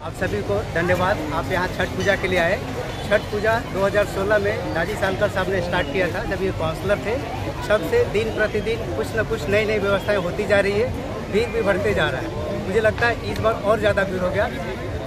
आप सभी को धन्यवाद, आप यहाँ छठ पूजा के लिए आए। छठ पूजा 2016 में दाजी सालकर साहब ने स्टार्ट किया था जब ये काउंसलर थे। तब से दिन प्रतिदिन कुछ न कुछ नई नई व्यवस्थाएं होती जा रही है, भीड़ भी बढ़ते जा रहा है। मुझे लगता है इस बार और ज़्यादा भीड़ हो गया।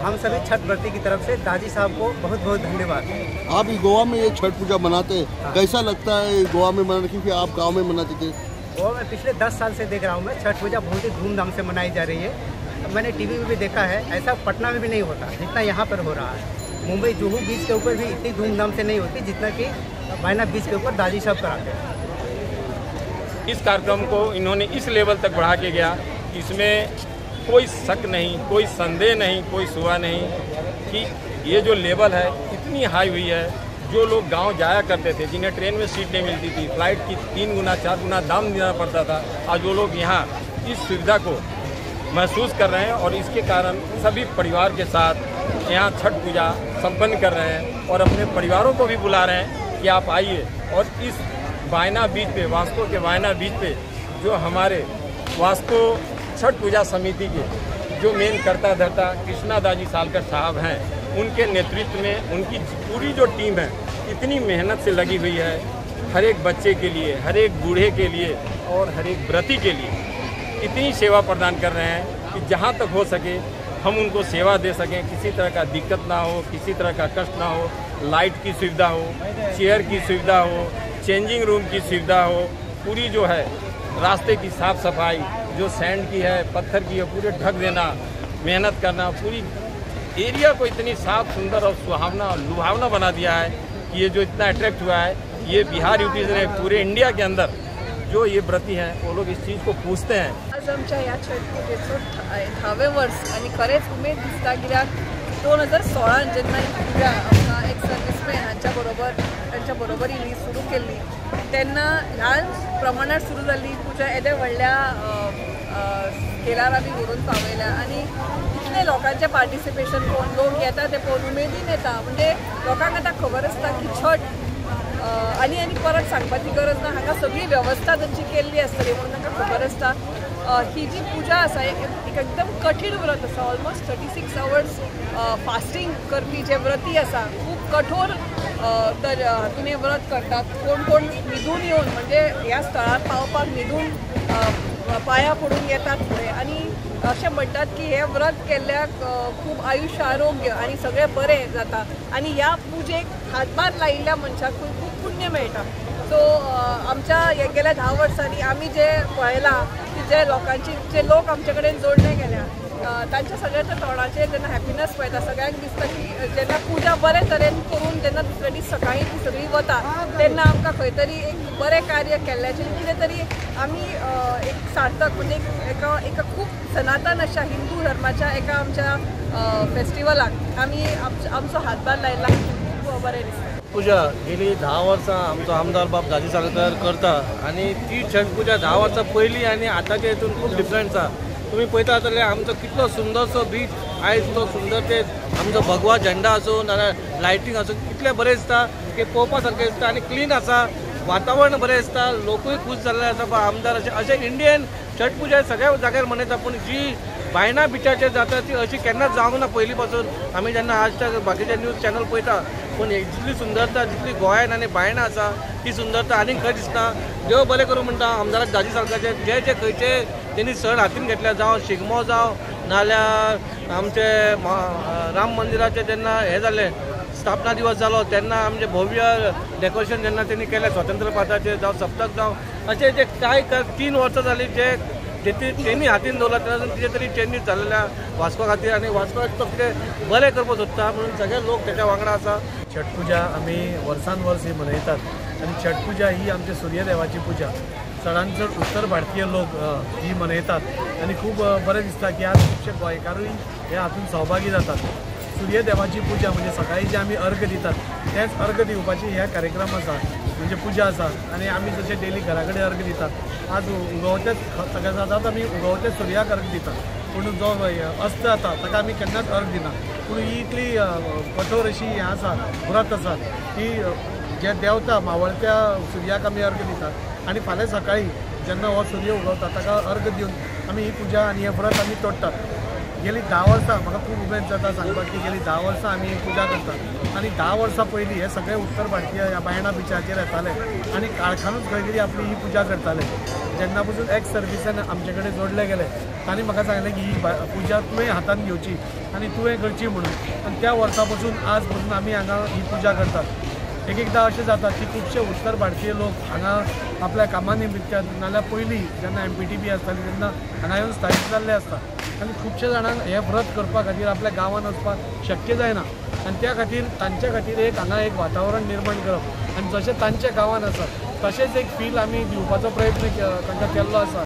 हम सभी छठ व्रती की तरफ से दाजी साहब को बहुत बहुत धन्यवाद। आप गोवा में ये छठ पूजा मनाते हैं, कैसा लगता है गोवा में मनाना, क्योंकि आप गाँव में मनाते थे? गोवा में पिछले 10 साल से देख रहा हूँ मैं, छठ पूजा बहुत ही धूमधाम से मनाई जा रही है। मैंने टीवी में भी देखा है, ऐसा पटना में भी नहीं होता जितना यहाँ पर हो रहा है। मुंबई जुहू बीच के ऊपर भी इतनी धूमधाम से नहीं होती जितना कि बायना बीच के ऊपर दाजी साहब कराते हैं। इस कार्यक्रम को इन्होंने इस लेवल तक बढ़ा के गया, इसमें कोई शक नहीं, कोई संदेह नहीं, कोई सुआ नहीं कि ये जो लेवल है इतनी हाई हुई है। जो लोग गांव जाया करते थे, जिन्हें ट्रेन में सीट नहीं मिलती थी, फ्लाइट की 3 गुना 4 गुना दाम देना पड़ता था, आज वो लोग यहाँ इस सुविधा को महसूस कर रहे हैं और इसके कारण सभी परिवार के साथ यहाँ छठ पूजा संपन्न कर रहे हैं और अपने परिवारों को भी बुला रहे हैं कि आप आइए। और इस बायना बीच पे, वास्को के बायना बीच पे जो हमारे वास्को छठ पूजा समिति के जो मेन कर्ता धर्ता कृष्णा दाजी सालकर साहब हैं, उनके नेतृत्व में उनकी पूरी जो टीम है इतनी मेहनत से लगी हुई है, हर एक बच्चे के लिए, हर एक बूढ़े के लिए और हर एक व्रती के लिए इतनी सेवा प्रदान कर रहे हैं कि जहाँ तक हो सके हम उनको सेवा दे सकें, किसी तरह का दिक्कत ना हो, किसी तरह का कष्ट ना हो, लाइट की सुविधा हो, चेयर की सुविधा हो, चेंजिंग रूम की सुविधा हो, पूरी जो है रास्ते की साफ़ सफाई, जो सैंड की है, पत्थर की है, पूरे ढक देना, मेहनत करना, पूरी एरिया को इतनी साफ़ सुंदर और सुहावना और लुभावना बना दिया है कि ये जो इतना अट्रैक्ट हुआ है, ये बिहार यूपी से पूरे इंडिया के अंदर जो ये व्रती हैं वो लोग इस चीज़ को पूछते हैं। आज आमच्या ह्या छठ पूजेचो 10वें वर्स आनी खरेंच उमेद दिसता कित्याक 2016 जेन्ना ही पूजा आमकां एक सर्विसमॅन हांच्या बरोबर तांच्या बरोबर ही सुरू केल्ली तेन्ना ल्हान प्रमाणात सुरू जाल्ली पूजा येद्या व्हडल्या स्केलार आमी व्हरून पावयल्या आनी इतले लोकांचें पार्टिसिपेशन पळोवन लोक येता ते पळोवन उमेदीन येता। म्हणजे लोकांक आतां खबर आसता की छठ आनी आनी परत सांगपाची गरज ना, हांगा सगळी वेवस्था तांची केल्ली आसतली म्हणून तांकां खबर आसता। ही जी पूजा आसा एक एकदम कठीण व्रत आसा, ऑलमोस्ट 36 आवर्स फास्टिंग करपी जे व्रती आसा, खूब कठोर तर हातून हें व्रत करतात। कोण कोण न्हिदून येवन म्हणजे ह्या स्थळार पावपाक न्हिदून पांयां पडून येतात फुडें आनी अशें म्हणटात की हें व्रत केल्ल्याक खूब आयुश्य आरोग्य आनी सगळें बरें जाता आनी ह्या पुजेक हातभार लायिल्ल्या मनशाकूय खूब पुण्य मेळटा। सो आमच्या हे गेल्या 10 वर्सांनी आमी जे पळयलां की जे लोकांची जे लोक आमचे कडेन जोडले गेल्या तांच्या सगळ्यांच्या तोंडाचेर जेन्ना हॅपिनस पळयता, सगळ्यांक दिसता की जेन्ना पुजा बरे तरेन करून जेन्ना दुसरे दीस सकाळीं ती सगळी वता तेन्ना आमकां खंय तरी एक बरें कार्य केल्ल्याचें कितें तरी आमी एक सार्थक म्हणजे एका एका खूब सनातन अशा हिंदू धर्माच्या एका आमच्या फेस्टिवलाक आमी आमचो हातभार लायला, खूब बरें दिसता। पूजा गेली 10 वर्सां आमचो आमदार बाब दाजी सालकर करता आनी ती छठ पूजा 10 वर्सां पयलीं आनी आतांच्या हितून खूब डिफरंस आसा। तुमी पळयता जाल्यार आमचो कितलो सुंदरसो बीच आयज तो सुंदर ते आमचो भगवा झेंडा आसूं नाजाल्यार लायटींग आसूं कितलें बरें दिसता की पळोवपा सारकें दिसता आनी क्लीन आसा, वातावरण बरें दिसता, लोकूय खूश जाल्ले आसा। आमदार अशें अशें इंडियन छठ पूजा सगळ्या जाग्यार मनयता, पूण जी बायना बिचाचेर जाता ती अशी केन्नाच जावंक ना पयलीं पासून। आमी जेन्ना आज तक बाकीचे न्यूज चॅनल पळयता पूण जितली सुंदरता जितली गोंयान आनी बायणा आसा ती सुंदरता आनीक खंय दिसना। देव बरें करूं म्हणटा आमदाराक दाजी सालकाचे जे जे खंयचे तेणी सण हातीन घेतल्या, जावं शिगमो जावं नाजाल्यार आमचे राम मंदिराचें जेन्ना हें जालें स्थापना दिवस जालो तेन्ना आमचें भव्य डेकोरेशन जेन्ना तेणी केलें स्वातंत्र्य पाताचेर जावं सप्तक जावं अशें जे कांय 3 वर्सां जालीं जे तेणी हातीन दवरला तेन्ना कितें तरी चेंजीस जाल्ले वास्को खातीर आनी वास्कोक तो कितें बरें करपाक सोदता म्हणून सगळे लोक तेच्या वांगडा आसा। छठ पूजा आमी वर्सान वर्स ही मनयतात आनी छठ पूजा ही आमच्या सूर्यदेवाची पूजा चडान चड उत्तर भारतीय लोक ही मनयतात आनी खूब बरें दिसता की आज खुबशे गोंयकारूय हे हातूंत सहभागी जातात। सूर्यदेवाची पूजा म्हणजे सकाळी जे आमी अर्घ दितात तेच अर्घ दिवपाची ह्या कार्यक्रम आसा, म्हणजे पूजा आसा आनी आमी जशे डेली घरा कडेन अर्घ दितात आज उगवतेच सगळ्या जातात आमी उगवते सुर्याक अर्घ दितात, पूण जो अस्त जाता ताका आमी केन्नाच अर्घ दिना। पूण ही इतली कठोर अशी हें आसा व्रत आसा की जे देवता मावळत्या सुर्याक आमी अर्घ दितात आनी फाल्यां सकाळीं जेन्ना हो सूर्य उगवता ताका अर्घ दिवन आमी ही पुजा आनी हें व्रत आमी तोडटात। गेली 10 वर्सां म्हाका खूब उमेद जाता सांगपाक की गेली 10 वर्सां आमी ही पुजा करतात आनी 10 वर्सां पयलीं हे सगळे उत्तर भारतीय ह्या बायणा बिचाचेर येताले आनी काळखानूच खंय तरी आपली ही पुजा करताले. जेन्ना पसून एक्स सर्विसान आमचे कडेन जोडले गेले तांणी म्हाका सांगलें की ही पुजा तुवें हातान घेवची आनी तुवें करची म्हणून, आनी त्या वर्सा पसून आज पसून आमी हांगा ही पुजा करतात. एक एकदां अशें जाता की खुबशे उत्तर भारतीय लोक हांगा आपल्या कामा निमित्तान नाजाल्यार पयलीं जेन्ना MPTB आसताली तेन्ना हांगा येवन स्थायीक जाल्ले आसता आनी खुबशे जाणांक हें व्रत करपा खातीर आपल्या गांवांत वचपाक शक्य जायना आनी त्या खातीर तांच्या खातीर एक हांगा एक वातावरण निर्माण करप आनी जशें तांच्या गांवांत आसा तशेंच एक फील आमी दिवपाचो प्रयत्न तांकां केल्लो आसा.